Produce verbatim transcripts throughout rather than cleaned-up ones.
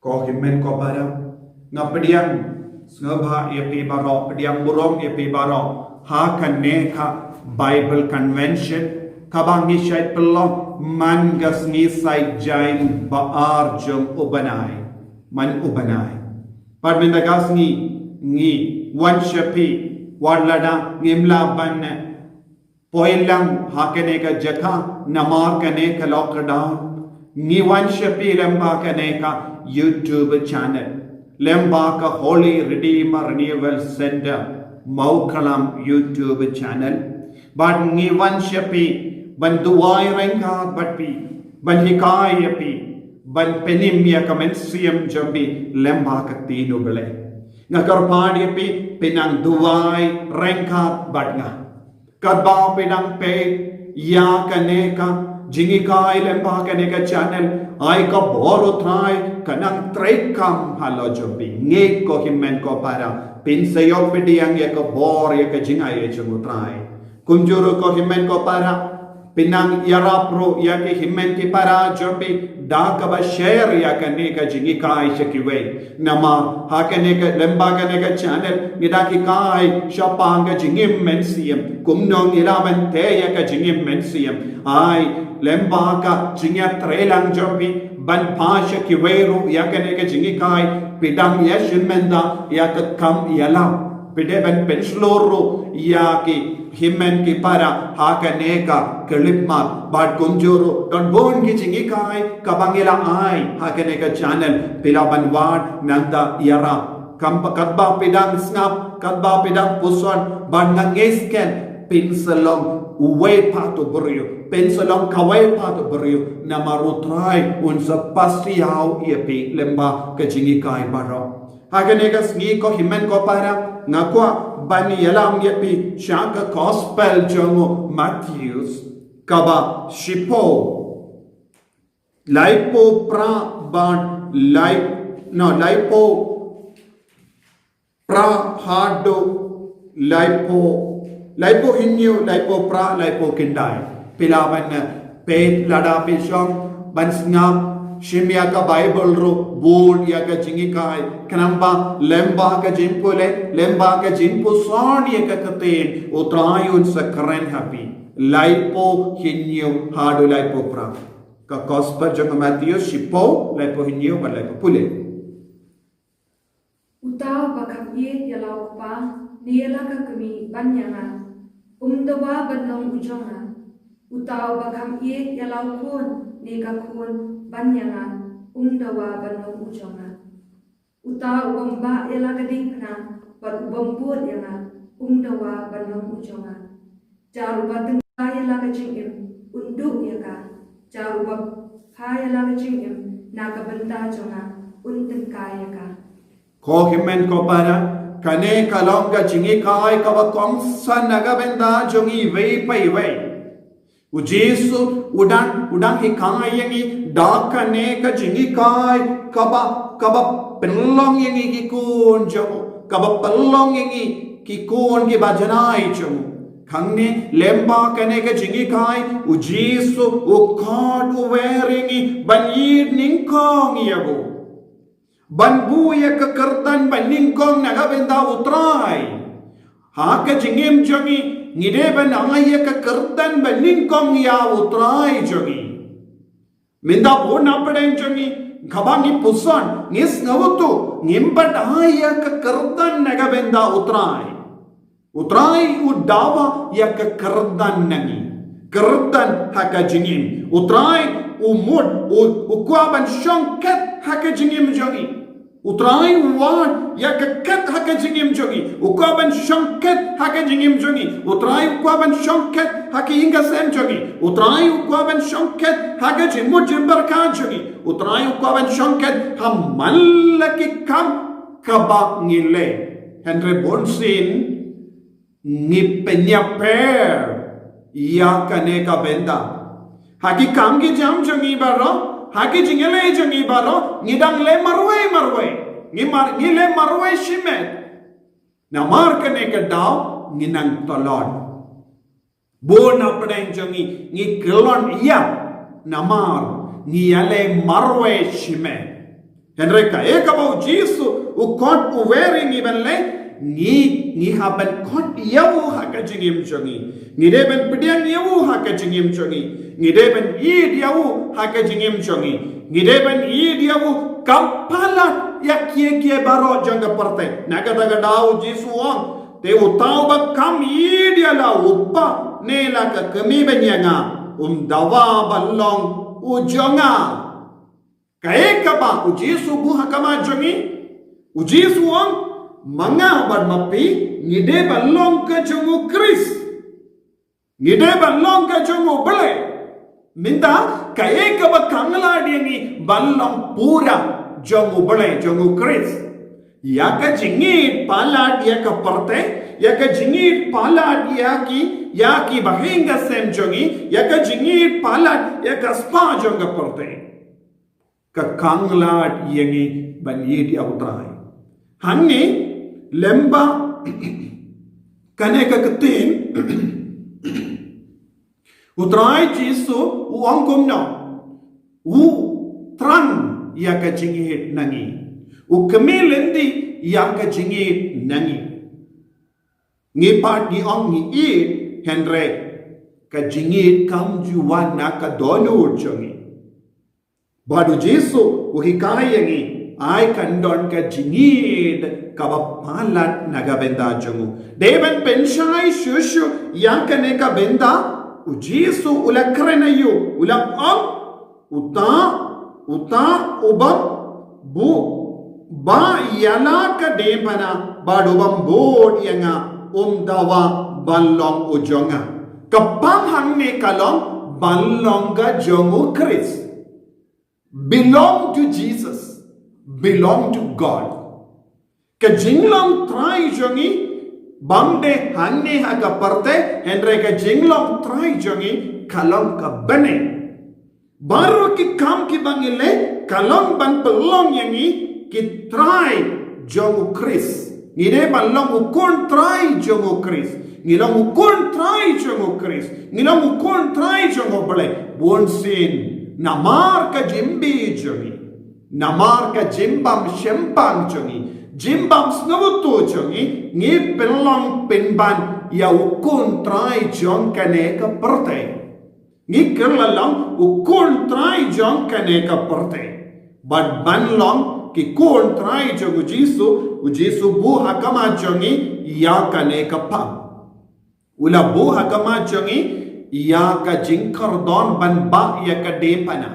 Ko hynmen ko para, nga pdiang sngewbha ïa phi baroh, pdiang burom ïa phi baroh ha kane ka Bible Convention kaba ngi shait pynlong man ka sngi Saitjaiñ ba ar jong u bnai, man u bnai. Bad mynta ka sngi ngi wan sha phi wat lada ngim lah ban poi lang ha kane ka jaka namar kane ka lockdown. Ngi wan sha phi lyngba kane ka YouTube channel, lyngba ka Holy Redeemer Renewal Center Mawklam YouTube channel. Bad ngi wan sha phi ban duwai ryngkat bad phi, ban hikai ïa phi, ban pynim ïa ka mynsiem jong phi lyngba ka ktien u Blei. Nga kyrpad ïa phi, phin nang duwai ryngkat bad nga. Katba phi nang peit ïa kane ka jinghikai lyngba kane ka channel, ai ka bor u Trai ka nang treikam halor jong phi. Ngeit ko hynmen ko para, phin sa ïoh pdiang ïa ka bor ïa ka jingai jong u Trai. Kumjuh ruh ko hynmen ko para, phin nang ïarap ruh ïa ki hynmen ki para jong phi da kaba share ïa kane ka jinghikai sha kiwei. Namar ha kane ka, lyngba kane ka channel ngi da hikai shaphang ka jingim mynsiem, kumno ngi lah ban tei ïa ka jingim mynsiem. Ai lyngba ka jingïatreilang jong phi ban phah sha kiwei ruh ïa kane ka jinghikai, phi dang ïashim bynta ïa ka kam ïalam. Phi dei ban pynshlur ruh ïa ki hynmen ki para ha kane ka clipmart. Bad kumjuh ruh don bun ki jinghikai kaba ngi la ai ha kane ka channel, phi lah ban wad nangta ïarap. Kam, katba phi dang sngap, katba phi dang puson, bad nga ngeit skhem phin sa long uwei pat u briew, phin sa long kawei pat u briew, namar u Trai un sa pasiaw ïa phi lyngba ka jinghikai baroh. Ha kane ka sngi ko hynmen ko para, nga kwah ban ïalam ïa phi sha ka gospel jong u Mathaios, kaba shiphew, laiphew phra bad lai, no, laiphew phra haduh laiphew, laiphew hynñiew, laiphew phra, laiphew khyndai. Phi lah ban peit lada phi shong ban sngap, shim ïa ka Bible ruh, bud ïa ka jinghikai, khnang ba lyngba ka jingpule, lyngba ka jingpuson ïa ka ktien, u Trai un sa kren ha phi. Laiphew hynñiew haduh laiphew phra. Ka gospel jong u Mathaios shiphew, laiphew hynñiew bad laiphew, pule. Uta uba kham ïeit ïa la u kpa ne ïa la ka kmie ban ïa nga, um dawa ban long u jong nga. Uta uba kham ïeit ïa la u khun ne ka khun ban ïa nga, um dawa ban long u jong nga. Uta ubym bah ïa la ka diengphna bad ubym bud ïa nga, um dawa ban long u jong nga. Jar uba tyngkai ïa la ka jingim un duh ïa ka. Jar uba pha ïa la ka jingim na ka bynta jong nga un tyngkai ïa ka. Ko hynmen ko para, kane ka long ka jinghikai kaba kongsan na ka bynta jong iwei pa iwei. U Jisu u dang, u dang hikai ïa ngi da kane ka jinghikai kaba, kaba pynlong ïa ngi ki khun jong u, kaba pynlong ïa ngi ki khun kiba janai jong u. Hangne lyngba kane ka jinghikai, u Jisu u khot u wer ïa ngi ban ïeit nyngkong ïa u, ban buh ïa ka kyrdan ba nyngkong na ka bynta u Trai. Ha ka jingim jong ngi, ngi dei ban ai ïa ka kyrdan ba nyngkong ïa u Trai jong ngi. Mynta bun na pdeng jong ngi, kaba ngi puson, ngi sngewthuh, ngim pat ai ïa ka kyrdan na ka bynta u Trai. U Trai u dawa ïa ka kyrdan na ngi. Kyrdan ha ka jingim. U Trai u mut, u, u kwah ban shong khet ha ka jingim jong ngi. U Trai u wad ïa ka khet ha ka jingim jong ngi. U kwah ban shong khet ha ka jingim jong ngi. U Trai u kwah ban shong khet ha ka ïing ka sem jong ngi. U Trai u kwah ban shong khet ha ka jingmut jingpyrkhat jong ngi. U Trai u kwah ban shong khet ha man la ki kam kaba ngi leh. Hynrei bunsien ngi pynïapher ïa kane ka bynta. Ha ki kam ki jam jong ngi baroh, ha ki jingïaleh jong ngi baroh, ngi dang leh marwei marwei. Ngi mar, ngi leh marwei shimet. Namar kane ka daw ngi nang tlot. Bun na pdeng jong ngi, ngi kyllon ïap namar ngi ïaleh marwei shimet. Hynrei kaei kaba u Jisu u khot u wer ïa ngi ban leh, ngi, ngi hap ban khot ïa u ha ka jingim jong ngi. Ngi dei ban pdiang ïa u ha ka jingim jong ngi. Ngi dei ban ïeit ïa u ha ka jingim jong ngi. Ngi dei ban ïeit ïa u kam palat ïa kiei kiei baroh jong ka pyrthei. Na kata ka daw u Jisu u ong, te uta uba kam ïeit ïa la u kpa ne la ka kmie ban ïa nga, um dawa ban long u jong nga. Kaei kaba u Jisu buh ha khmat jong ngi? U Jisu u ong, ma nga bad ma phi ngi dei ban long ka jong u Khrist. Ngi dei ban long ka jong u Blei. Mynta kaei kaba khang lad ïa ngi ban long pura jong u Blei, jong u Khrist? Ïa ka jingïeit palat ïa ka pyrthei, ïa ka jingïeit palat ïa ki, ïa ki bahaïing ka sem jong ngi, ïa ka jingïeit palat ïa ka spah jong ka pyrthei. Ka khang lad ïa ngi ban ïeit ïa u Trai. Hangne lem bad kane ka ktien, u Trai Jisu u ong kumno? U thrang ïa ka jingïeit na ngi. U kmie lynti ïa ka jingïeit na ngi. Ngi pat ngi ong ngi ïeit, hynrei ka jingïeit kam ju wan na ka dohnud jong ngi. Bad u Jisu u hikai ïa ngi, ai kan don ka jingïeit kaba palat na ka bynta jong u. Dei ban pynshai shuh shuh ïa kane ka bynta, u Jisu u la kren aïu, u la ong, uta, uta uba bud, ba ïa la ka diengphna bad u bym bud ïa nga, um dawa ban long u jong nga. Ka pang hangne ka long ban long ka jong u Khrist. Belong to Jesus. Belong to God. Ka jinglong trai jong ngi bym dei hangne ha ka pyrthei, hynrei ka jinglong trai jong ngi ka long ka bneng. Baroh ki kam kiba ngi leh ka long ban pynlong ïa ngi ki trai jong u Khrist. Ngi dei ban long u khun trai jong u Khrist. Ngi long u khun trai jong u Khrist. Ngi long u khun trai jong u Blei. Bunsien namar ka jingim jong ngi, namar ka jingbym shemphang jong ngi, jingbym sngewthuh jong ngi, ngi pynlong pynban ïa u khun trai jong kane ka pyrthei. Ngi kylla long u khun trai jong kane ka pyrthei. Bad ban long ki khun trai jong u Jisu, u Jisu buh ha khmat jong ngi ïa kane ka pang. U la buh ha khmat jong ngi ïa ka jingkordor ban bah ïa ka diengphna.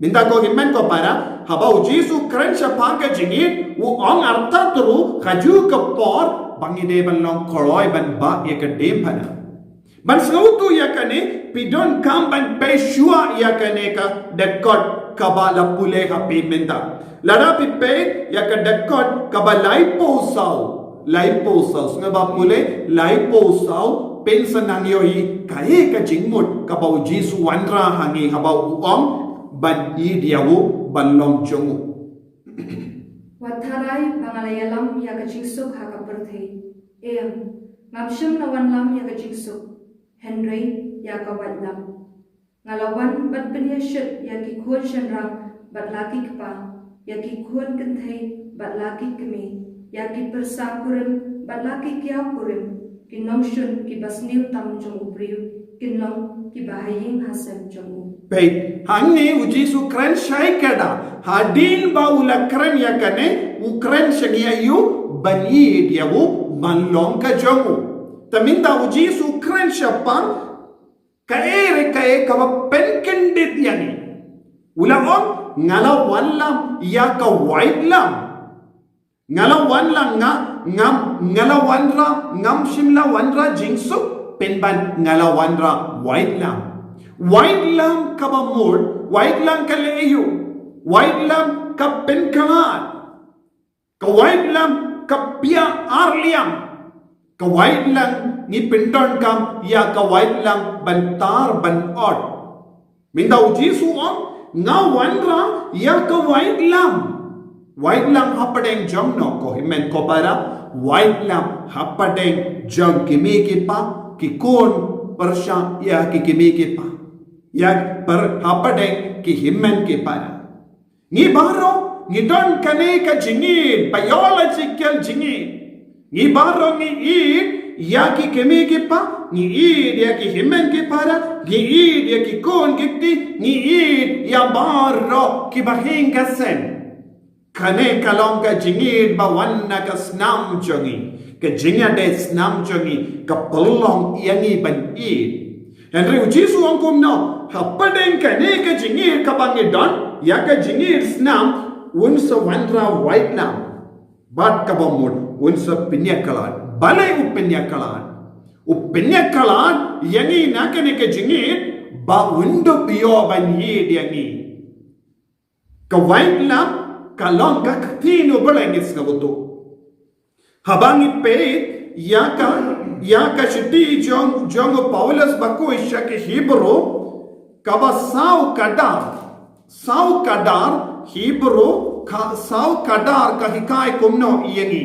Mynta ko hynmen ko para, haba u Jisu kren shaphang ka jingïeit, u ong artat ruh ha kajuh ka por ba ngi dei ban long kloi ban bah ïa ka diengphna. Ban sngewthuh ïa kane, phi donkam ban peit shuwa ïa kane ka dkhot kaba la pule ha phi mynta. Lada phi peit ïa ka dkhot kaba laiphew saw, laiphew saw, sngewbha pule, laiphew saw, phin sa nang ïohi kaei ka jingmut kaba u Jisu u wanrah ha ngi haba u ong ban ïeit ïa u, ban long jong u. Wat tharai ba nga la ïalam ïa ka jingsuk ha ka pyrthei. Em, ngam shym la wanlam ïa ka jingsuk, hynrei ïa ka waitlam. Nga la wan ban pynïashit ïa ki khun shynrang bad la ki kpa, ïa ki khun kynthei bad la ki kmie, ïa ki pyrsa kurim bad la ki kiaw kurim, ki nongshun kiba sniew tam jong u briew kin long kiba ha ïing ha sem jong u. Peit, hangne u Jisu u kren shai kata, hadien ba u la kren ïa kane, u kren sha ngi ïa u, ban ïeit ïa u, ban long ka jong u. Te mynta u Jisu u kren shaphang kaei re kaei kaba pynkyndit ïa ngi. U la ong, nga la wanlam ïa ka waitlam. Nga la wanlam, nga, ngam, nga la wanrah, ngam shym la wanrah jingsuk, pynban nga la wanrah waitlam. Waitlam kaba mut, waitlam ka leh aïu, waitlam ka pynkhlad. Ka waitlam ka pia ar liang. Ka waitlam ngi pyndonkam ïa ka waitlam ban tar ban ot. Mynta u Jisu u ong, nga wanrah ïa ka waitlam. Waitlam hapdeng jong no ko hynmen ko para, waitlam hapdeng jong ki kmie ki kpa, ki khun pyrshah ïa ki kmie ki kpa. Ïa per hapdeng ki hynmen ki para. Ngi baroh Ngi don kane ka jingïeid, biological jingïeid. Ngi baroh ngi ïeid ïa ki kmie ki kpa, ngi ïeid ïa ki hynmen ki para, ngi ïeid ïa ki khun ki kti, ngi ïeid ïa baroh kiba hikai seng. Kane ka long ka jingïeid ba wan na ka snam jong ngi. Ka jingïadei snam jong ngi ka pynlong ïa ngi ban ïeid. Hynrei u Jisu u ong kumno, hapdeng kane ka jingïeid kaba ngi don, ïa ka jingïeid snam, un sa wanrah waitlam. Bad kaba mut, un sa pynïakhlad. Balei u pynïakhlad? U pynïakhlad ïa ngi na kane ka jingïeid, ba un dup ïoh ban ïeid ïa ngi. Ka waitlam ka long ka ktien u Blei, ngi sngewthuh. Haba ngi peit ïa ka, ïa ka shithi jong, jong u Paulus bakhuid sha ki Hebru, kaba saw khadar, saw khadar, Hebru, ka saw khadar ka hikai kumno ïa ngi.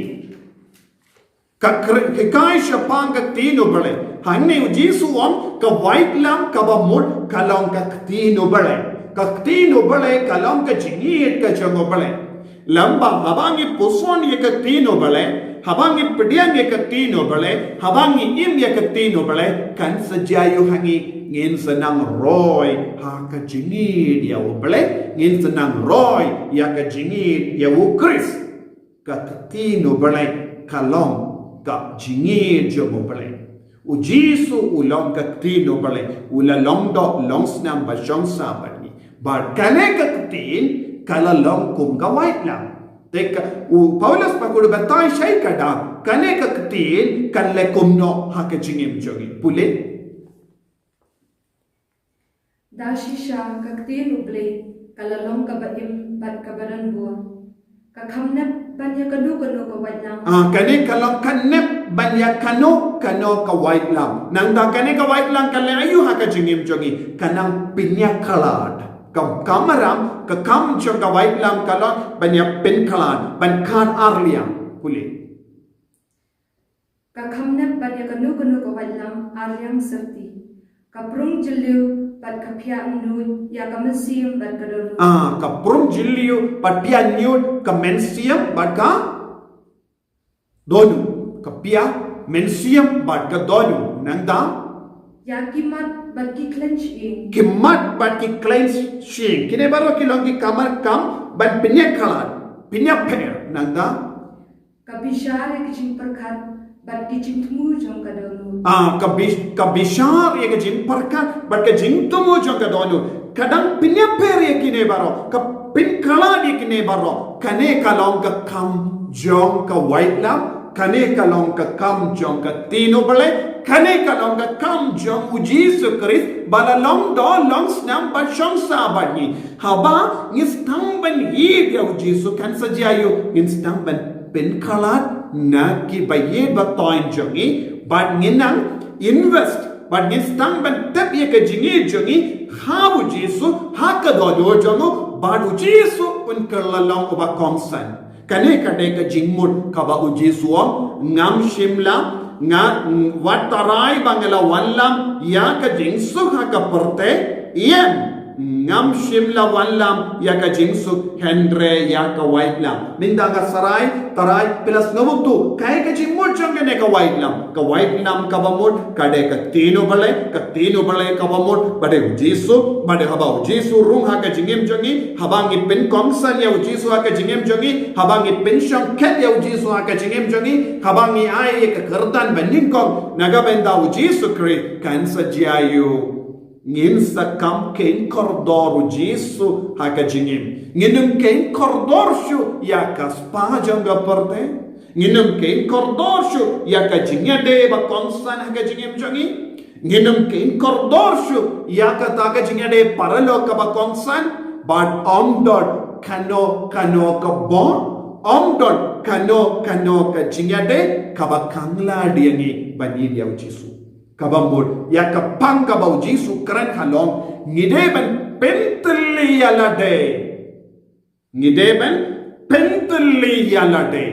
Ka kre-, hikai shaphang ka ktien u Blei. Hangne u Jisu u ong ka waitlam kaba mut ka long ka ktien u Blei. Ka ktien u Blei ka long ka jingïeid ka jong u Blei. Lymda haba ngi puson ïa ka ktien u Blei, haba ngi pdiang ïa ka ktien u Blei, haba ngi im ïa ka ktien u Blei, kan sa jia ïa ngi, ngin sa nang roi ha ka jingïeid ïa u Blei, ngin sa nang roi ïa ka jingïeid ïa u Khrist. Ka ktien u Blei ka long ka jingïeid jong u Blei. U Jisu u long ka ktien u Blei, u la long doh long snam bad shong sah bad ngi. Bad kane ka ktien ka la long kum ka waitlam. Te ka, u Paulus bakhuid u batai shai khadar, kane ka ktien kan leh kumno ha ka jingim jong ngi. Pule. Da shisha ka ktien u Blei ka la long kaba im bad kaba don bor. Ka kham nep ban ïa kano kano ka waitlam. Ah, kane ka long kham nep ban ïa kano kano ka waitlam. Nangta kane ka waitlam ka leh aïu ha ka jingim jong ngi, ka nang pynïakhlad. Ka, ka maram, ka kam jong ka waitlam ka long ban ïa pynkhlad, ban khad arliang. Pule. Ka kham nep ban ïa kano kano ka waitlam arliang syrti. Ka prung jylliew bad ka phiah nud ïa ka mynsiem bad ka dohnud. Ah, ka prung jylliew bad phiah nud ka mynsiem bad ka dohnud. Ka phiah, mynsiem bad ka dohnud. Nangta? Ïa ki mat bad ki khlaiñ shyieng. Ki mat bad ki khlaiñ shyieng. Kine baroh ki long ki kamram kam ban pynïakhlad, pynïapher. Nangta? Ka bishar ïa ka jingpyrkhat bad ka jingthmu jong ka dohnud. Ah, ka bish-, ka bishar ïa ka jingpyrkhat bad ka jingthmu jong ka dohnud. Ka dang pynïapher ïa kine baroh, ka pynkhlad ïa kine baroh. Kane ka long ka kam jong ka waitlam, kane ka long ka kam jong ka ktien u Blei, kane ka long ka kam jong u Jisu Khrist, ba la long doh long snam bad shong sah bad ngi. Haba ngi sdang ban ïeid ïa u Jisu kan sa jia ïa u, ngin sdang ban pynkhlad na ki ba ïeit ba thoiñ jong ngi, bad ngin nang invest, bad ngin sdang ban tep ïa ka jingïeid jong ngi ha u Jisu, ha ka dohnud jong u, bad u Jisu un kylla long uba kongsan. Kane ka dei ka jingmut kaba u Jisu u ong, ngam shym la, nga, wat tharai ba nga la wallam ïa ka jingsuk ha ka pyrthei, ïeng, ngam shym la wallam ïa ka jingsuk hynrei ïa ka waitlam. Mynta nga tharai, tharai phi la sngewthuh kaei ka jingmut jong kane ka waitlam. Ka waitlam kaba mut ka dei ka ktien u Blei, ka ktien u Blei kaba mut ba dei u Jisu, ba dei haba u Jisu rung ha ka jingim jong ngi, haba ngi pynkongsan ïa u Jisu ha ka jingim jong ngi, haba ngi pynshongkhet ïa u Jisu ha ka jingim jong ngi, haba ngi ai ïa ka kyrdan ba nyngkong na ka bynta u Jisu Khrist, kan sa jia ïa u. Ngin sa kham kheiñ kordor u Jisu ha ka jingim. Ngin ym kheiñ kordor shuh ïa ka spah jong ka pyrthei. Ngin ym kheiñ kordor shuh ïa ka jingïadei ba kongsan ha ka jingim jong ngi. Ngin ym kheiñ kordor shuh ïa kata ka jingïadei paralok kaba kongsan. Bad ym don kano kano ka bor, ym don kano kano ka jingïadei kaba khanglad ïa ngi ban ïeid ïa u Jisu. Kaba mut, ïa ka pang kaba u Jisu u kren halor, ngi dei ban pyntylli ïa lade. Ngi dei ban pyntylli ïa lade.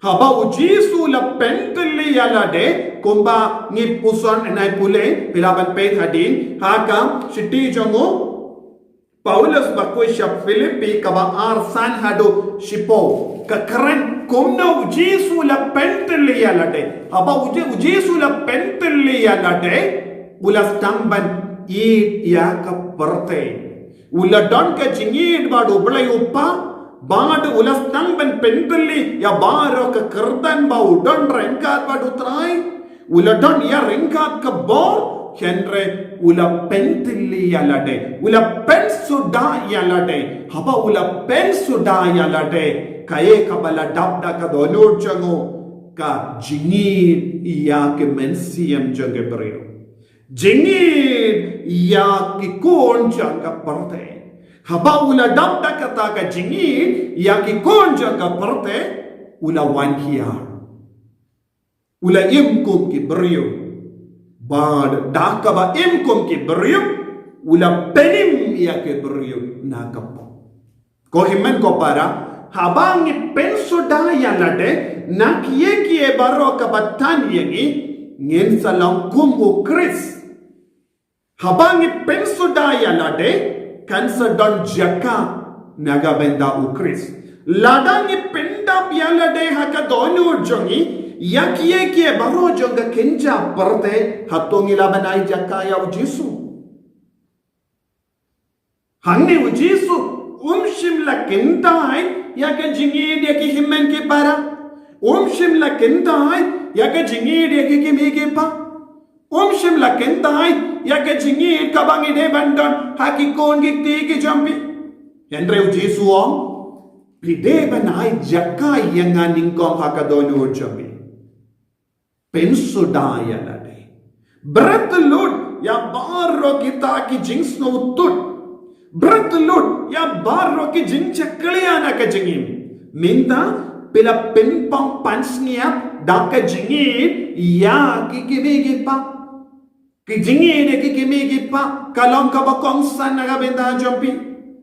Haba u Jisu u la pyntylli ïa lade, kumba ngi puson, nai pule, phi lah ban peit hadien, ha ka shithi jong u Paulus bakhuid sha Philippi kaba ar, san haduh shiphew. Ka kren kumno u Jisu u la pyntylli ïa lade. Haba u Je-, u Jisu u la pyntylli ïa lade, u la sdang ban ïeit ïa ka pyrthei. U la don ka jingïeit bad U Blei U Kpa, bad u la sdang ban pyntylli ïa baroh ka kyrdan ba u don ryngkat bad U Trai. U la don ïa ryngkat ka bor, hynrei u la pyntylli ïa lade, u la pynsuda ïa lade. Haba u la pynsuda ïa lade, kaei kaba la dap da ka dohnud jong u? Ka jingïeit ïa ki mynsiem jong ki briew. Jingïeit ïa ki khun jong ka pyrthei. Haba u la dap da kata ka jingïeit ïa ki khun jong ka pyrthei, u la wan hiar. U la im kum ki briew. Bad da kaba im kum ki briew, u la pynim ïa ki briew na ka pop. Ko hynmen ko para, haba ngi pynsuda ïa lade na kiei kiei baroh kaba than ïa ngi, ngin sa long kum U Khrist. Haba ngi pynsuda ïa lade, kan sa don jaka na ka bynta U Khrist. Lada ngi pyndap ïa lade ha ka dohnud jong ngi ïa kiei kiei baroh jong ka kynja pyrthei, hato ngi lah ban ai jaka ïa U Jisu? Hangne U Jisu um shym la kyntait ïa ka jingïeit ïa ki hynmen ki para. Um shym la kyntait ïa ka jingïeit ïa ki kmie ki kpa. Um shym la kyntait ïa ka jingïeit kaba ngi dei ban don ha ki khun ki kti ki jong phi. Hynrei U Jisu u ong, phi dei ban ai jaka ïa nga nyngkong ha ka dohnud jong phi. Pynsuda ïa lade. Bret lut ïa baroh kita ki jingsngewthuh. Bret lut ïa baroh ki jingjakhlia na ka jingim. Mynta phi la pynpang pansngiat da ka jingïeit ïa ki kmie ki kpa. Ka jingïeit ïa ki kmie ki kpa ka long kaba kongsan na ka bynta jong phi.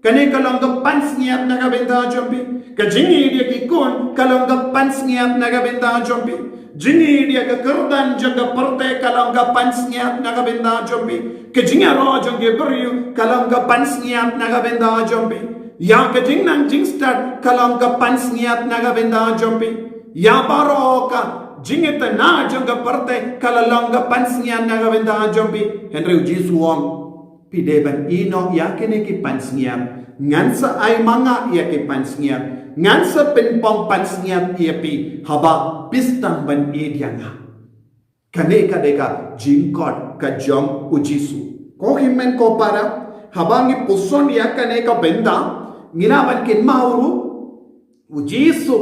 Kane ka long ka pansngiat na ka bynta jong phi. Ka jingïeit ïa ki khun ka long ka pansngiat na ka bynta jong phi. Jingïeit ïa ka kyrdan jong ka pyrthei ka long ka pansngiat na ka bynta jong phi. Ka jingïaroh jong ki briew ka long ka pansngiat na ka bynta jong phi. Ïa ka jingnang jingstad ka long ka pansngiat na ka bynta jong phi. Ïa baroh ka jingitynnad jong ka pyrthei ka la long ka pansngiat na ka bynta jong phi. Hynrei U Jisu u ong, phi dei ban ïehnoh ïa kine ki pansngiat. Ngan sa ai ma nga ïa ki pansngiat. Ngan sa pynpang pansngiat ïa phi haba phi sdang ban ïeit ïa nga. Kane ka dei ka jingkhot ka jong U Jisu. Ko hynmen ko para, haba ngi puson ïa kane ka bynta, ngi lah ban kynmaw ruh, U Jisu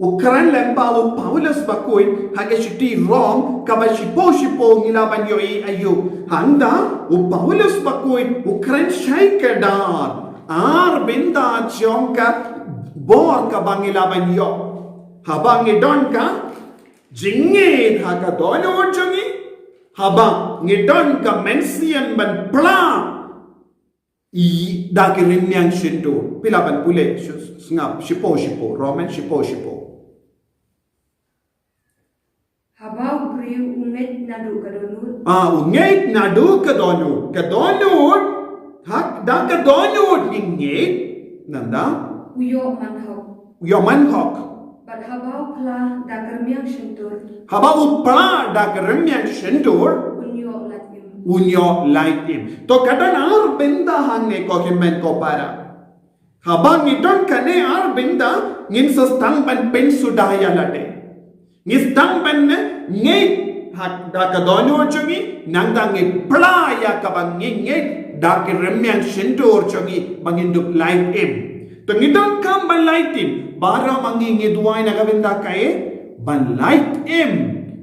u kren lem bad u Paulus bakhuid ha ka shithi Rom kaba shiphew shiphew, ngi lah ban ïohi aïu. Hangta u Paulus bakhuid u kren shai kdar ar bynta jong ka bor kaba ngi lah ban ïoh. Haba ngi don ka jingïeit ha ka dohnud jong ngi, haba ngi don ka mynsiem ban pla ïa da ki rynmiang shyntur. Phi lah ban pule shu-, sngap, shiphew shiphew, Rom shiphew shiphew. Haba u briew u ngeit naduh ka dohnud. Ah, u ngeit naduh ka dohnud. Ka dohnud, ha, da ka dohnud ngi ngeit, nangta u ïoh man hok. U ïoh man hok. Bad haba u pla da ka rynmiang shyntur. Haba u pla da ka rynmiang shyntur. Un ïoh lait im. Un ïoh lait im. To ka don ar bynta hangne ko hynmen ko para. Haba ngi don kane ar bynta ngin sa sdang ban pynsuda ïa lade. Ngi sdang ban ngeit ha da ka dohnud jong ngi, nangta ngi pla ïa kaba ngi ngeit da ki rynmiang shyntur jong ngi ba ngin dup lait im. To ngi donkam ban lait im, baroh ma ngi ngi duwai na ka bynta kaei? Ban lait im.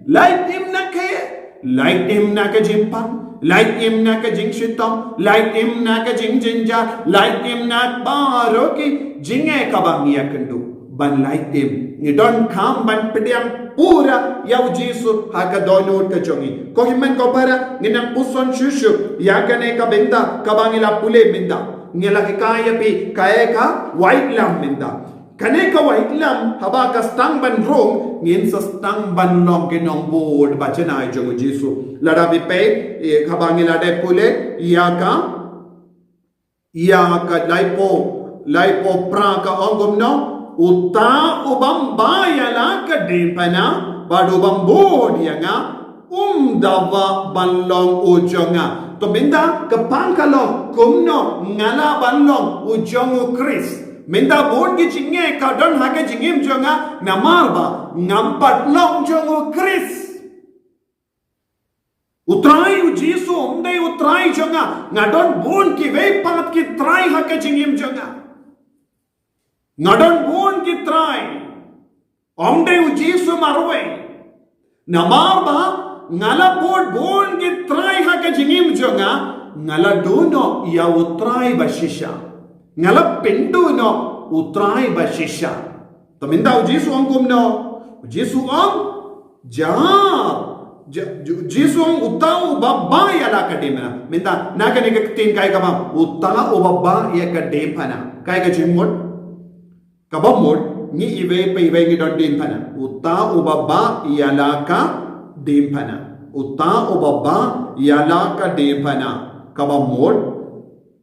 Lait im na kaei? Lait im na ka jingpang, lait im na ka jingshitom, lait im na ka jingjynjar, lait im na baroh ki jingeh kaba ngi ïakynduh. Ban lait im, ngi donkam ban pdiang pura ïa U Jisu ha ka dohnud ka jong ngi. Ko hynmen ko para, ngin nang puson shuh shuh ïa kane ka bynta kaba ngi la pule mynta. Ngi la hikai ïa phi kaei ka waitlam mynta. Kane ka waitlam haba ka sdang ban rung, ngin sa sdang ban long ki nongbud ba janai jong U Jisu. Lada phi peit, eh, haba ngi la dep pule ïa ka Ïa ka laiphew, laiphew phra ka ong kumno, uta u bym ba ïa la ka diengphna, bad u bym bud ïa nga, um dawa ban long u jong nga. To mynta ka pang ka long kumno nga lah ban long u jong u Khrist. Mynta bun ki jingeh ka don ha ka jingim jong nga namar ba ngam pat long jong u Khrist. U Trai u Jisu um dei u Trai jong nga. Nga don bun kiwei pat ki trai ha ka jingim jong nga. Nga don bun ki trai. Um dei u Jisu marwei. Namar ba nga la bud bun ki trai ha ka jingim jong nga, nga la duh noh ïa u Trai ba shisha. Nga la pynduh noh u Trai ba shisha. To mynta u Jisu ong kumno? U Jisu ong, ja, ja, u Jisu ong uta u ba ba ïa la ka diengphna. Mynta na kane ka ktien kaei kaba, uta u ba ba ïa ka diengphna. Kaei ka jingmut? Kaba mut, ngi iwei pa iwei ngi don diengphna. Uta u ba ba ïa la ka diengphna. Uta u ba ba ïa la ka diengphna. Kaba mut,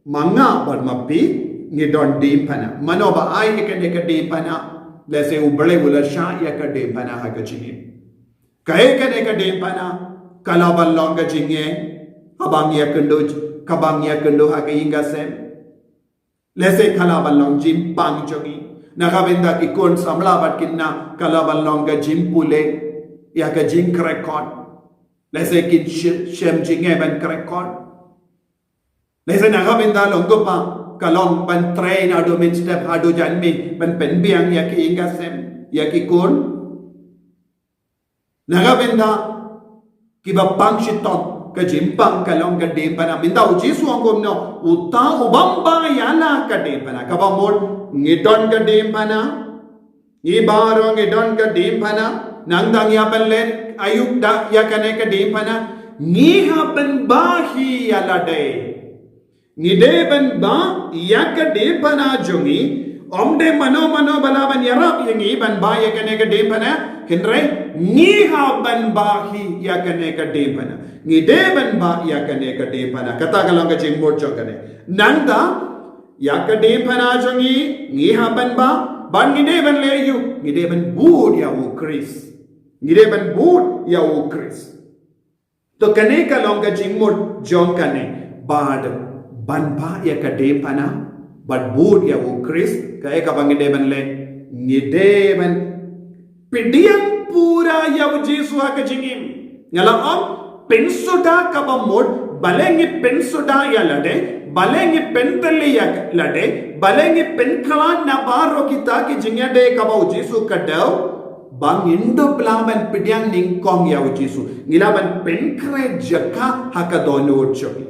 ma nga bad ma phi ngi don diengphna. Mano ba ai ïa kane ka diengphna? Lehse u Blei u la shah ïa ka diengphna ha ka jingim. Kaei kane ka diengphna? Ka lah ban long ka jingeh, kaba ngi ïakynduh, kaba ngi ïakynduh ha ka ïing ka sem. Lehse ka lah ban long jingpang jong ngi. Na ka bynta ki khun samla bad khynnah ka lah ban long ka jingpule ïa ka jingkyrkhu. Lehse kin sh-, shem jingeh ban kyrkhu. Lehse na ka bynta long kumba ka long ban trei naduh mynstep haduh janmiet ban pynbiang ïa ka ïing ka sem, ïa ki khun. Na ka bynta kiba pang shitom, ka jingpang ka long ka diengphna. Mynta u Jisu u ong kumno, uta u bym ba ïa la ka diengphna. Kaba mut ngi don ka diengphna. Ngi baroh ngi don ka diengphna. Nangta ngi hap ban leh aïu da ïa kane ka diengphna? Ngi hap ban ba hi ïa lade. Ngi dei ban ba ïa ka diengphna jong ngi. Um dei mano mano ba lah ban ïarap ïa ngi ban ba ïa kane ka diengphna. Hynrei ngi hap ban ba hi ïa kane ka diengphna. Ngi dei ban ba ïa kane ka diengphna. Kata ka long ka jingmut jong kane. Nangta ïa ka diengphna jong ngi, ngi hap ban ba, bad ngi dei ban leh aïu? Ngi dei ban bud ïa u Khrist. Ngi dei ban bud ïa u Khrist. To kane ka long ka jingmut jong kane, bad ban ba ïa ka diengphna, bad bud ïa u Khrist, kaei kaba ngi dei ban leh? Ngi dei ban pdiang pura ïa u Jisu ha ka jingim. Nga la ong, pynsuda kaba mut, balei ngi pynsuda ïa lade, balei ngi pyntylli ïa lade, balei ngi pynkhlaiñ na baroh kita ki jingïadei kaba u Jisu ka daw, ba ngin dup lah ban pdiang nyngkong ïa u Jisu. Ngi lah ban pynkhreh jaka ha ka dohnud jong ngi.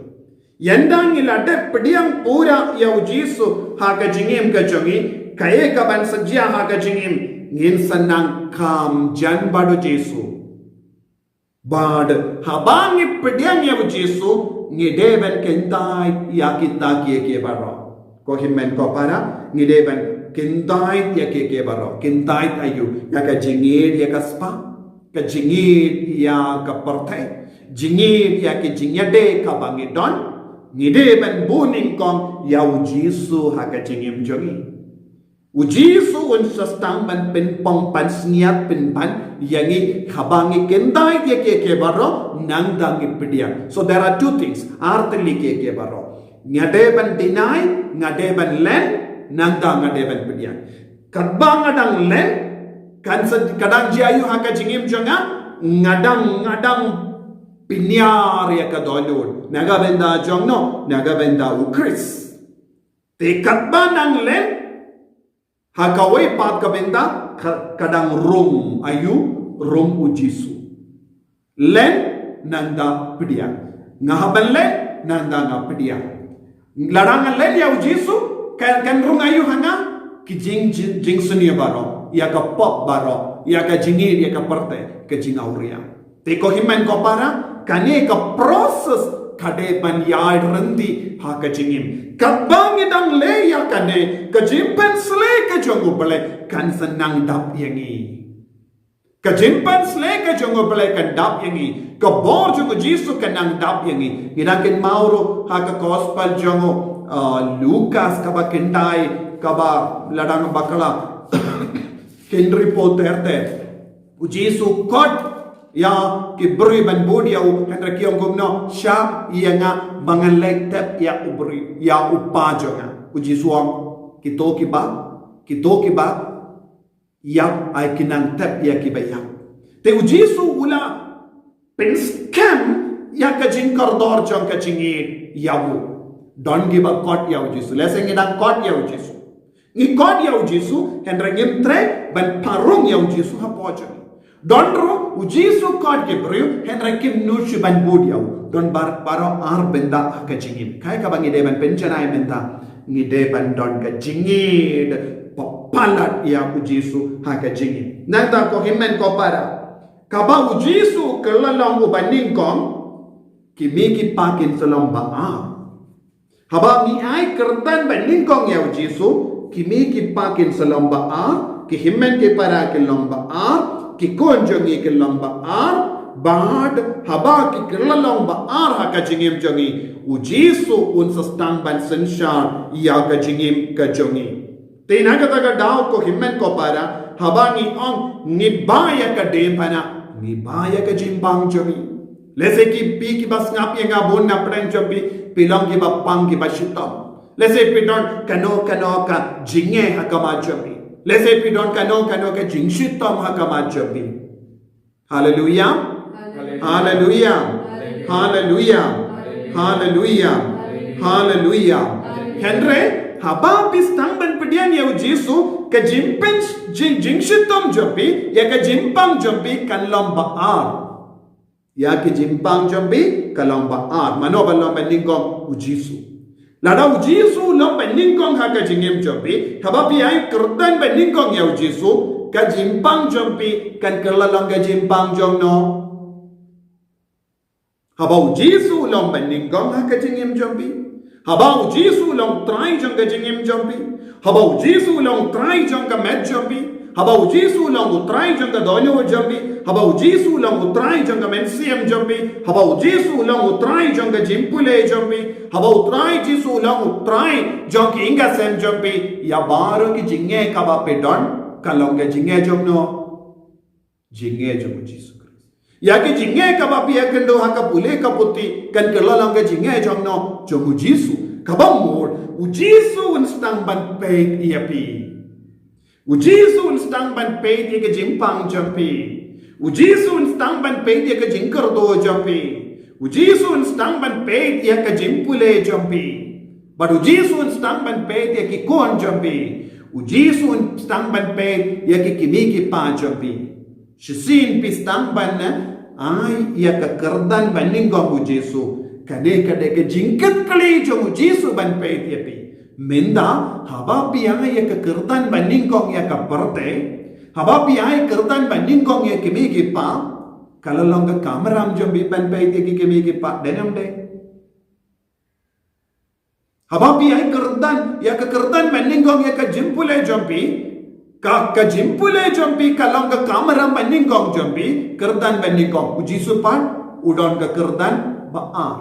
Ynda ngi la dep pdiang pura ïa u Jisu ha ka jingim ka jong ngi, kaei kaban sa jia ha ka jingim? Ngin sa nang kham jan bad u Jisu. Bad haba ngi pdiang ïa u Jisu, ngi dei ban kyntait ïa kita kiei kiei baroh. Ko hynmen ko para, ngi dei ban kyntait ïa kiei kiei baroh. Kyntait aïu? Ïa ka jingïeit ïa ka spah, ka jingïeit ïa ka pyrthei, jingïeit ïa ki jingïadei kaba ngi don. Ngi dei ban bud nyngkong ïa u Jisu ha ka jingim jong ngi. U Jisu un sa sdang ban pynpong, pansngiat, pynban ïa ngi haba ngi kyntait ïa kiei kiei baroh, nangta ngi pdiang. So there are two things, ar tylli kiei kiei baroh. Nga dei ban deny, nga dei ban len, nangta nga dei ban pdiang. Katba nga dang len, kan sa, ka dang jia aïu ha ka jingim jong nga? Nga dang, nga dang pynïar ïa ka dohnud. Na ka bynta jong no? Na ka bynta u Khrist. Te katba nang len, ha kawei pat ka bynta, ka, ka dang rung aïu? Rung u Jisu. Len, nangta pdiang. Nga hap ban len, nangta nga pdiang. Lada nga len ïa u Jisu, kan, kan rung aïu ha nga? Ki jing, jing, jingsniew baroh, ïa ka pop baroh, ïa ka jingïeit ïa ka pyrthei, ka jingawria. Te ko hynmen ko para, kane ka process ka dei ban ïaid ryndih ha ka jingim. Katba ngi dang leh ïa kane, ka jingpynsleh ka jong u Blei kan sa nang dap ïa ngi. Ka jingpynsleh ka jong u Blei kan dap ïa ngi. Ka bor jong u Jisu kan nang dap ïa ngi. Ngi dang kynmaw ruh ha ka gospel jong u, uh, Lukas kaba khyndai, kaba lada nga bakla, khyndai phew ter te. U Jisu khot ïa ki briew ban bud ïa u, hynrei ki ong kumno, shah ïa nga ba ngan leit tep ïa u briew, ïa u kpa jong nga. U Jisu ong, kito kiba, kito kiba ïap ai kin nang tep ïa kiba ïap. Te u Jisu u la pynskhem ïa ka jingkordor jong ka jingïeit ïa u. Don kiba khot ïa u Jisu. Lehse ngi dang khot ïa u Jisu. Ngi khot ïa u Jisu, hynrei ngim treh ban pynrung ïa u Jisu hapoh jong ngi. Don ruh u Jisu khot ki briew, hynrei kim nud shuh ban bud ïa u. Don bar, baroh ar bynta ha ka jingim. Kaei kaba ngi dei ban pynjanai mynta, ngi dei ban don ka jingïeit ba palat ïa u Jisu ha ka jingim. Nangta ko hynmen ko para, kaba u Jisu kylla long uba nyngkong, ki mei ki pa kin sa long ba ar. Haba ngi ai kyrdan ba nyngkong ïa u Jisu, ki mei ki pa kin sa long ba ar, ki hynmen ki para kin long ba ar, ki khun jong ngi kin long ba ar, bad haba ki kylla long ba ar ha ka jingim jong ngi, u Jisu un sa sdang ban synshar ïa ka jingim ka jong ngi. Te na kata ka daw ko hynmen ko para, haba ngi ong ngi ba ïa ka diengphna, ngi ba ïa ka jingpang jong ngi. Lehse ki phi kiba sngap ïa nga bun na pdeng jong phi, phi long kiba pang kiba shitom. Lehse phi don kano kano ka jingeh ha khmat jong phi. Lehse phi don kano kano ka jingshitom ha khmat jong phi. Haleluya. Haleluya. Haleluya. Haleluya. Haleluya. Hynrei haba phi sdang ban pdiang ïa u Jisu, ka jingpyn, jing, jingshitom jong phi, ïa ka jingpang jong phi kan long ba ar. Ïa ka jingpang jong phi ka long ba ar. Mano ba long ba nyngkong? U Jisu. Lada u Jisu u long ba nyngkong ha ka jingim jong phi, haba phi ai kyrdan ba nyngkong ïa u Jisu, ka jingpang jong phi kan kylla long ka jingpang jong no? Haba u Jisu u long ba nyngkong ha ka jingim jong phi, haba u Jisu u long Trai jong ka jingim jong phi, haba u Jisu u long Trai jong ka met jong phi, haba u Jisu u long u Trai jong ka dohnud jong phi, haba u Jisu u long u Trai jong ka mynsiem jong phi, haba u Jisu u long u Trai jong ka jingpule jong phi, haba u Trai Jisu u long u Trai jong ki ïing ki sem jong phi, ïa baroh ki jingeh kaba phi don, ka long ka jingeh jong no? Jingeh jong u Jisu Khrist. Ïa ki jingeh kaba phi ïakynduh ha ka pule ka puthi, kan kylla long ka jingeh jong no? Jong u Jisu. Kaba mut, u Jisu un sdang ban peit ïa phi. U Jisu un sdang ban peit ïa ka jingpang jong phi. U Jisu un sdang ban peit ïa ka jingkyrduh jong phi. U Jisu un sdang ban peit ïa ka jingpule jong phi. Bad u Jisu un sdang ban peit ïa ki khun jong phi. U Jisu un sdang ban peit ïa ki kmie ki kpa jong phi. Shisien phi sdang ban, eh, ai ïa ka kyrdan ba nyngkong u Jisu. Kane ka dei ka jingkitkhlieh jong u Jisu ban peit ïa phi. Mynta, haba phi ai ïa ka kyrdan ba nyngkong ïa ka pyrthei, haba phi ai kyrdan ba nyngkong ïa ki kmie ki kpa, ka la long ka kamram jong phi ban peit ïa ki kmie ki kpa, dei ne ym dei? Haba phi ai kyrdan, ïa ka kyrdan ba nyngkong ïa ka jingpule jong phi, ka, ka jingpule jong phi ka long ka kamram ba nyngkong jong phi, kyrdan ba nyngkong, u Jisu pat u don ka kyrdan ba ar.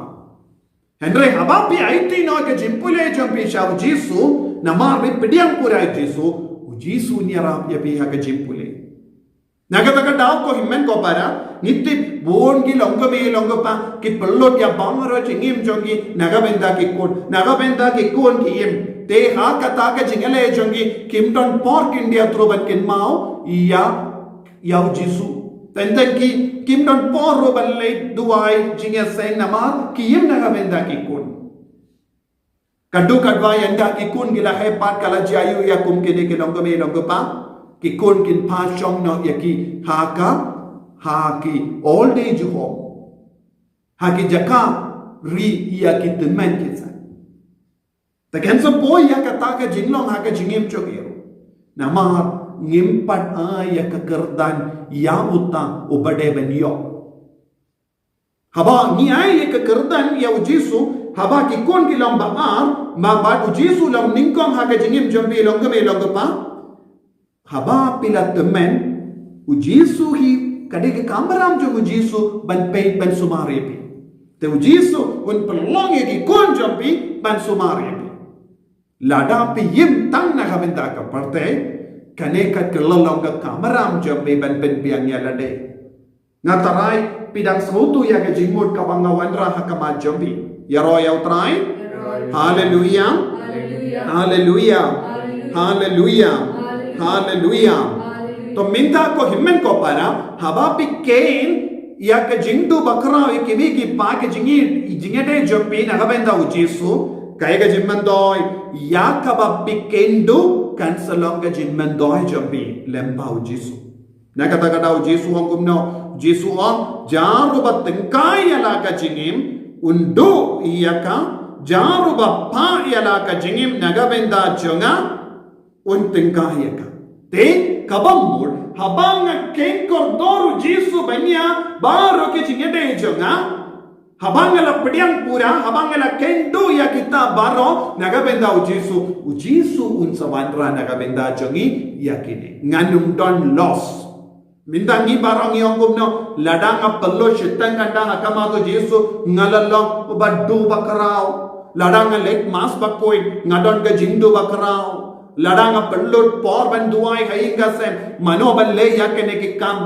Hynrei haba phi aiti noh ka jingpule jong phi sha u Jisu, namar phi pdiang pura ïa u Jisu, u Jisu un ïarap ïa phi ha ka jingpule. Na kata ka daw ko hynmen ko para, ngi tip bun ki longkmie longkpa ki pynlut ïa baroh jingim jong ki na ka bynta ki khun, na ka bynta ki khun ki im. Te ha kata ka jingïaleh jong ki, kim don por khyndiat ruh ban kynmaw ïa, ïa u Jisu. Teng teng ki, kim don por ruh ban leit duwai jingïaseng namar ki im na ka bynta ki khun. Ka duk ka dwai ynda ki khun ki la heh pat, ka la jia aiu ïa kum kine ki longkmie longkpa? Ki khun kin phah shong noh ïa ki ha ka, ha ki old age home, ha ki jaka ri ïa ki tymmen ki saiñ. Te kan sa poi ïa kata ka jinglong ha ka jingim jong ngi ruh. Namar ngim pat ai ïa ka kyrdan ïa uta uba dei ban ïoh. Haba ngi ai ïa ka kyrdan ïa u Jisu, haba ki khun ki long ba ar, ma bad u Jisu long nyngkong ha ka jingim jong phi longkmie longkpa. Haba phi la tymmen, u Jisu hi ka dei ka kamram jong u Jisu ban peit ban sumar ïa phi. Te u Jisu un pynlong ïa ki khun jong phi ban sumar ïa phi. Lada phi im tang na ka bynta ka pyrthei, kane ka kylla long ka kamram jong phi ban pynbiang ïa lade. Nga tharai phi dang sngewthuh ïa ka jingmut kaba nga wanrah ha khmat jong phi. Ïaroh ïa U Trai. Haleluia. Haleluia. Haleluia. To mynta ko hynmen ko para, haba phi kheiñ ïa ka jingduh bakhraw ïa ki mei ki pa, ka jingïeit, jingïadei jong phi na ka bynta U Jisu, kaei ka jingmyntoi? Ïa kaba phi kheiñ duh kan sa long ka jingmyntoi jong phi lyngba U Jisu. Na kata ka daw U Jisu u ong kumno? U Jisu u ong, jar uba tyngkai ïa la ka jingim un duh ïa ka, jar uba phah ïa la ka jingim na ka bynta jong nga un tyngkai ïa ka. Te kaba mut, haba nga kheiñ kordor U Jisu ban ïa baroh ki jingïadei jong nga, haba nga la pdiang pura, haba nga la kheiñ duh ïa kita baroh na ka bynta U Jisu, U Jisu un sa wanrah na ka bynta jong ngi ïa kine. Ngan ym don loss. Mynta ngi baroh ngi ong kumno, lada nga pynlut shiteng kynta ha khmat U Jisu, nga la long uba duh bakhraw. Lada nga leit mass bakhuid, nga don ka jingduh bakhraw. Lada nga pynlut por ban duwai ha ïing ka sem, mano ban leh ïa kane ki kam?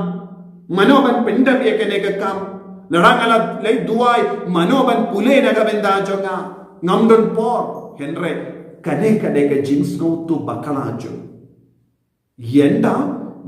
Mano ban pyndep ïa kane ki kam? Lada nga la leit duwai, mano ban pule na ka bynta jong nga? Ngam don por. Hynrei kane ka dei ka jingsngewthuh bakla jong ngi. Ynda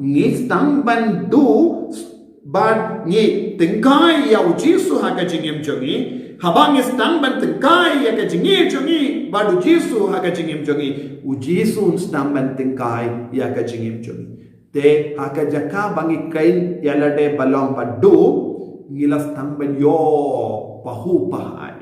ngi sdang ban duh bad ngi tyngkai ïa U Jisu ha ka jingim jong ngi, haba ngi sdang ban tyngkai ïa ka jingïeit jong ngi bad U Jisu ha ka jingim jong ngi, U Jisu un sdang ban tyngkai ïa ka jingim jong ngi. Te ha ka jaka ba ngi kheiñ ïa lade ba long ba duh, ngi la sdang ban ïoh pahuh pahai.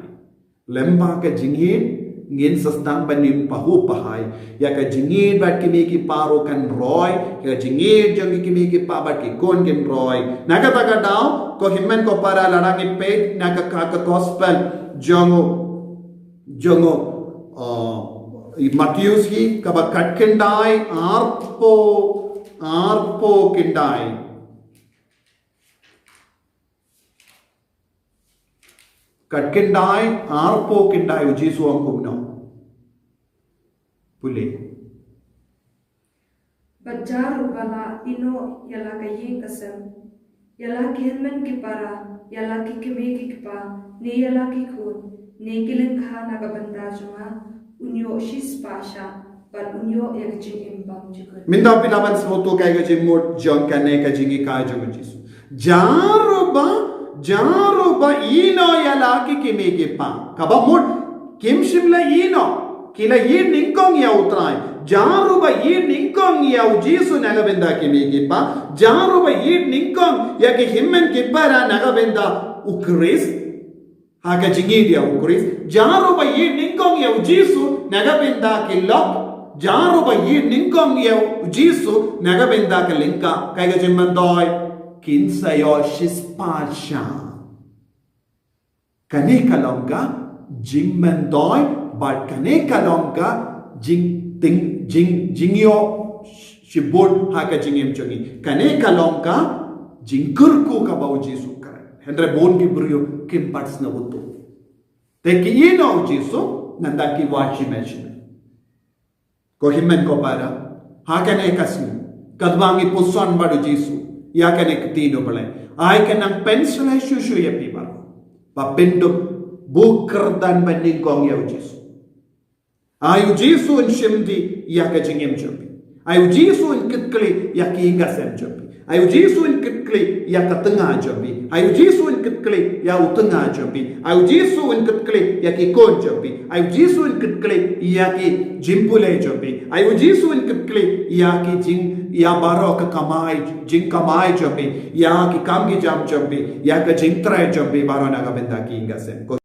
Lyngba ka jingïeit, ngin sa sdang ban ïoh pahuh pahai. Ïa ka jingïeit bad ki mei ki pa ruh kan roi, ïa ka jingïeit jong ki mei ki pa bad ki khun kin roi. Na kata ka daw, ko hynmen ko para, lada ngi peit na ka, ka, ka gospel jong u, jong u, uh, Mathaios hi, kaba khatkhyndai, arphew, arphew khyndai. Khatkhyndai, arphew khyndai, U Jisu u ong kumno? Pule. Bad jar uba la ïehnoh ïa la ka ïing ka sem, ïa la ki hynmen ki para, ïa la ki kmie ki kpa, ne ïa la ki khun, ne ki lyngkha na ka bynta jong nga, un ïoh shispah shah, bad un ïoh ïa ka jingim bymjukut. Mynta phi lah ban sngewthuh kaei ka jingmut jong kane ka jinghikai jong U Jisu. Jar uba, jar uba ïehnoh ïa la ki kmie ki kpa. Kaba mut, kim shym la ïehnoh, ki la ïeit nyngkong ïa U Trai. Jar uba ïeit nyngkong ïa U Jisu na ka bynta ki kmie ki kpa. Jar uba ïeit nyngkong ïa ki hynmen ki para na ka bynta U Khrist. Ha ka jingïeit ïa U Khrist, jar uba ïeit nyngkong ïa U Jisu na ka bynta ki lok, jar uba ïeit nyngkong ïa U Jisu na ka bynta ki lyngkha, kaei ka jingmyntoi? Kin sa ïoh shispah shah. Kane ka long ka jingmyntoi, bad kane ka long ka jingteng, jing, jingïoh shibun ha ka jingim jong ngi. Kane ka long ka jingkyrkhu kaba U Jisu u kren. Hynrei bun ki briew kim pat sngewthuh. Te ki ïehnoh U Jisu, nangta ki wad shimet shimet. Ko hynmen ko para, ha kane ka sngi, katba ngi puson bad U Jisu ïa kane ka ktien U Blei, ai ka nang pynshlei shuh shuh ïa phi baroh ba phin dup buh kyrdan ban nyngkong ïa U Jisu. Ai U Jisu un shim dih ïa ka jingim jong phi. Ai U Jisu un kit khlieh ïa ki ïing ki sem jong phi. Ai U Jisu un kit khlieh ïa ka tnga jong phi. Ai U Jisu un kit khlieh ïa u tnga jong phi. Ai U Jisu un kit khlieh ïa ki khun jong phi. Ai U Jisu un kit khlieh ïa ki jingpule jong phi. Ai U Jisu un kit khlieh ïa ki jing, ïa baroh ka kamai, jingkamai jong phi, ïa ki kam ki jam jong phi, ïa ka jingtrei jong phi baroh na ka bynta ki ïing ki sem.